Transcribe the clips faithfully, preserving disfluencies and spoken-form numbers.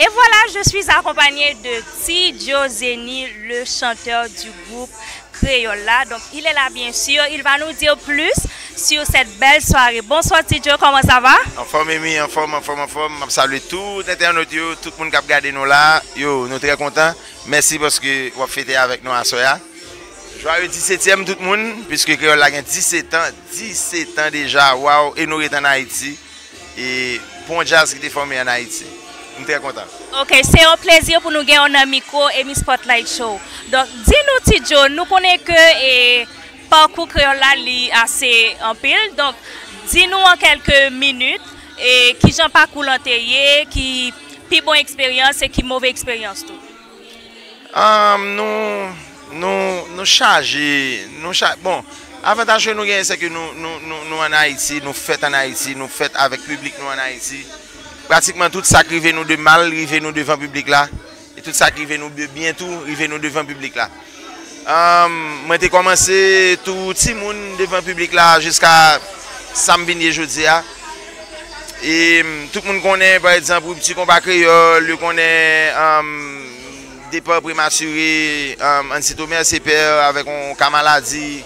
Et voilà, je suis accompagnée de Ti Joe Zeny, le chanteur du groupe Créole là. Donc, il est là, bien sûr. Il va nous dire plus sur cette belle soirée. Bonsoir, Ti Joe, comment ça va? Anfòm, Emi, anfòm, anfòm, anfòm. M ap salye tout entènot yo, tout moun k ap gade nou la. Yo, nou trè kontan. Mèsi paske w ap fete avèk nou aswè a. Jwaye disetyèm tout moun, piske Kreyòl la gen disetan, disetan deja, waw, e nou ret ann Ayiti. E pou yon djaz ki te fòme ann Ayiti. M trè kontan. Ok, se yon plezi pou nou gen w nan mikwo Emi Spotlight Show. Donk, di nou, Ti Joe, nou konnen ke e, pakou Kreyòl la li ase anpil. Donk, di nou an kèlke minit, e, kijan pakou lan te ye, ki pi bon eksperyans e ki move eksperyans tou. Um, nou, nou, nou chaje, nou cha, bon, avantaj ke nou genyen, se ke nou, nou, nou, nou ann Ayiti, nou fèt ann Ayiti, nou fèt avèk piblik nou ann Ayiti. Pratikman tout sa k rive nou de mal, rive nou devan piblik la. E tout sa k rive nou de byen tou, rive nou devan piblik la. Um, mwen te kòmanse tou timoun devan piblik la jiska sa m vin ye jodi a. E um, tout moun konnen, pa egzanp, ripti konpa kreyòl, yo konnen um, depa prematire, um, Ansito Mèse Pè avèk yon ka maladi,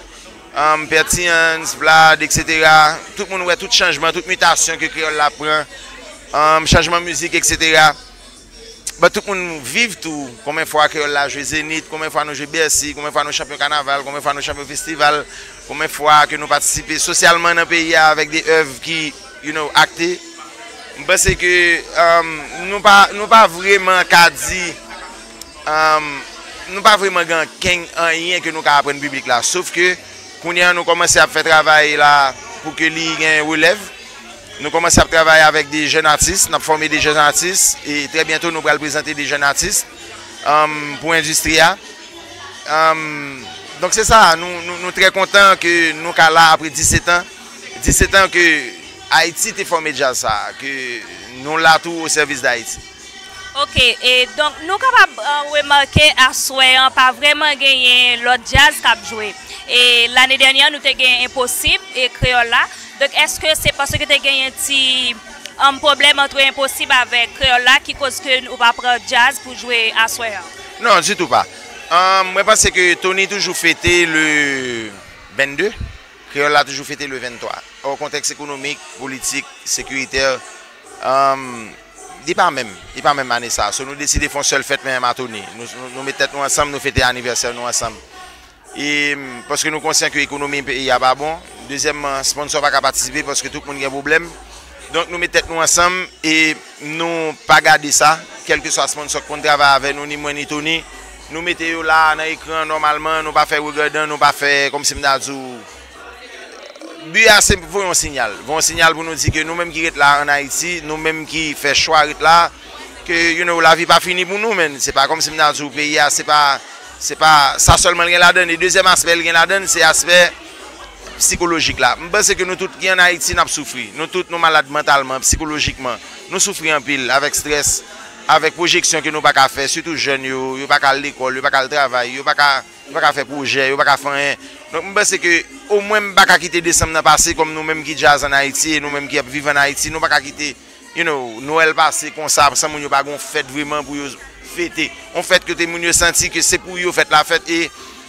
um, Pè Tiyans, Vlad, etsetera. Tout moun wè tout chanjman, tout mitasyon ke kreyòl la pran, um, chanjman mizik, etsetera. But tout moun viv tou, konbyen fwa kreyòl la jwe Zenith, konbyen fwa nou jwe Bercy, konbyen fwa nou chanpyon kanaval, konbyen fwa nou chanpyon festival, konbyen fwa ke nou patisipe sosyalman nan peyi a avèk de èv ki, you know, akte. M panse ke um, nou pa, nou pa vreman ka di, um, nou pa vreman gen ankenn anyen ke nou ka aprann piblik la. Sof ke kounye a nou kòmanse ap fè travay la pou ke li gen relèv. Nou kòmanse ap travay avèk de jèn atis, n ap fòme de jèn atis, e trè byento nou pral prezante de jèn atis um, pou endistri a. Um, donk se sa, nou, nou, nou trè kontan ke nou ka la apre disetan. Disetan ke Ayiti te fòme djaz sa, ke nou la tou o sèvis d Ayiti. Ok, e donk nou kapab uh, remake aswè an pa vrèman genyen lòt djaz k ap jwe. E lane dènyè nou te gen Enposib e Kreyòl la. Donk èske se paske te genyen ti um, pwoblèm antre Enposib avèk Kreyòl la ki koz ke ou pa pran djaz pou jwe aswè an? Non, ditou pa. Um, mwen panse ke Tony toujou fete le vennde. Kreyòl la toujou fete le venntwa. Ò, kontèks ekonomik, politik, sekiritè, um, li pa menm. Li pa menm ane sa. So nou deside fè yon sèl fèt menm a Tony. Nou, nou, nou met tèt nou ansanm, nou fete anivèsè nou ansanm. E, um, paske nou konsyan ke ekonomi peyi a pa bon. Dezyèmman, sponsò pa ka patisipe paske tout moun gen pwoblèm. Donk nou met tèt nou ansanm e nou pa gade sa, kèlkeswa sponsò k konn travay avè nou, ni mwen ni Tony, nou mete yo la nan ekran nòmalman, nou pa fè regardan, nou pa fè kòmsi m ta di w. Bi a se voye yon sinyal, voye yon sinyal pou nou di ke nou menm ki ret la ann Ayiti, nou menm ki fè chwa ret la, ke you know, lavi pa fini pou nou, men se pa kòmsi m ta di w peyi a se pa, se pa sa sèlman l gen ladan l. E dezyèm aspè l gen ladan l, se aspè sikolojik la. M panse ke nou tout ki ann Ayiti n ap soufri. Nou tout nou malad mantalman, sikolojikman. Nou soufri anpil avèk strès, avèk pwojeksyon ke nou pa ka fè, sitou jèn yo, yo pa ka al lekòl, yo pa ka al travay, yo pa ka, yo pa ka fè pwojè, yo pa ka fè anyen. Donk m panse ke omwen m pa ka kite desanm nan pase kòm nou menm ki djaz ann Ayiti e nou menm ki ap viv ann Ayiti, nou pa ka kite you know, Nwèl pase konsa san moun yo pa gen yon fèt vreman pou yo fete. Yon fèt kote moun yo santi ke se pou yo fèt la fèt e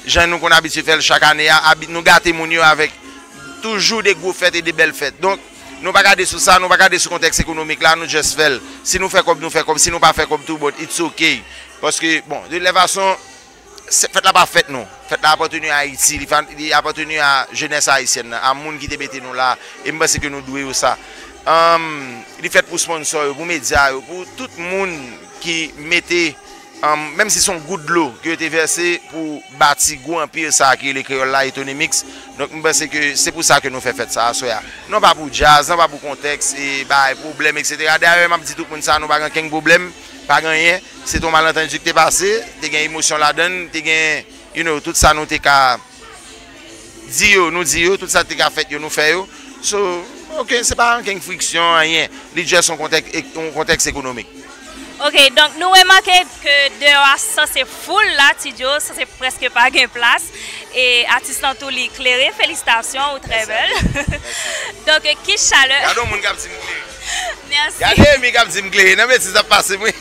jan nou konn abitye fè l chak ane a, abi, nou gate moun yo avèk toujou de gwo fèt e de bèl fèt. Donk, nou pa gade sou sa, nou pa gade sou kontèks ekonomik la, nou just fè l. Si nou fè kòb, nou fè kòb, si nou pa fè kòb tou, but it's ok. Paske, bon, de lè fason, se, fèt la pa fèt nou. Fèt la apateni a Ayiti, li, fa- li apateni a jenès ayisyèn nan, a moun ki te mete nou la, e m panse ke nou dwe yo sa. Anm, li fèt pou sponsò yo, pou medya yo, pou tout moun ki mete, anm, menm si se yon gout dlo ke yo te vèse pou bati gwo anpir sa a ki rele Kreyòl la, Etony Mix. Donk, m panse ke se pou sa ke nou fè fèt sa a aswè a. Non pa pou djaz, non pa pou kontèks, e bagay pwoblèm, etsetera. Dayè, m ap di tout moun sa, nou pa gen kenn pwoblèm, pa gen anyen. Se te yon malantandi ki te pase, te gen emosyon ladan l, te gen, you know, tout sa nou te ka di yo, nou di yo, tout sa ki te ka fèt yo, nou fè yo. So, ok, se pa ankenn friksyon, anyen. Li just yon kontèks, yon kontèks ekonomik. Ok, donk nou remake ke deyò a sanse foul la, Ti Joe, sanse prèske pa gen plas. E atis lan tou li klere, felisitasyon, ou trè bèl. Donk, ki chalè. Gade yon moun k ap di m klere. Mèsi. Gade Emi k ap di m klere nan betiz ap pase mwen.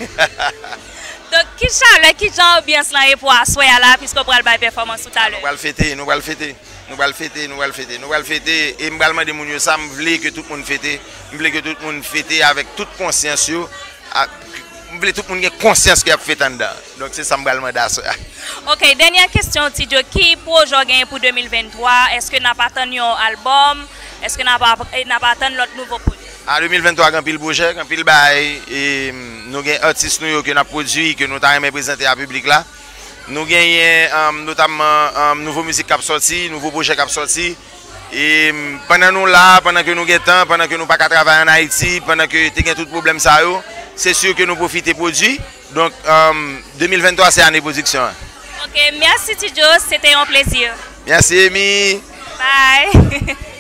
Donk, ki chalè, ki jan anbyans lan ye pou aswè a la, piske w pral bay pèfòmans ou talè? Nou pral fete, nou pral fete. Nou pral fete, nou pral fete, nou pral fete. E m pral mande moun yo sa, m vle ke tout moun fete. M vle ke tout moun fete avèk tout konsyans yo. M vle tout moun gen konsyans ke y ap fete anndan. Donk se sa m pral mande aswè a. Ok, dènyè kesyon, Ti Djo, ki pwojè w genyen pou de mil venntwa? Èske n ap atann yon albòm? Èske n ap, n ap atann lòt nouvo pwojè? A de mil venntwa gen anpil pwojè, gen anpil bagay. E, nou gen atis nou yo ke n ap pwodui, ke nou ta renmen prezante a piblik la. Nou genyen um, notamman um, nouvo mizik k ap sòti, nouvo pwojè k ap sòti. E pandan nou la, pandan ke nou gen tan, pandan ke nou pa ka travay ann Ayiti, pandan ke te gen tout pwoblèm sa yo, se si ke nou pwofite pwodui. Donk, um, de mil venntwa se ane pwodiksyon an. Ok, mèsi Ti Djo, se te yon plezi. Mèsi Emi. Bye.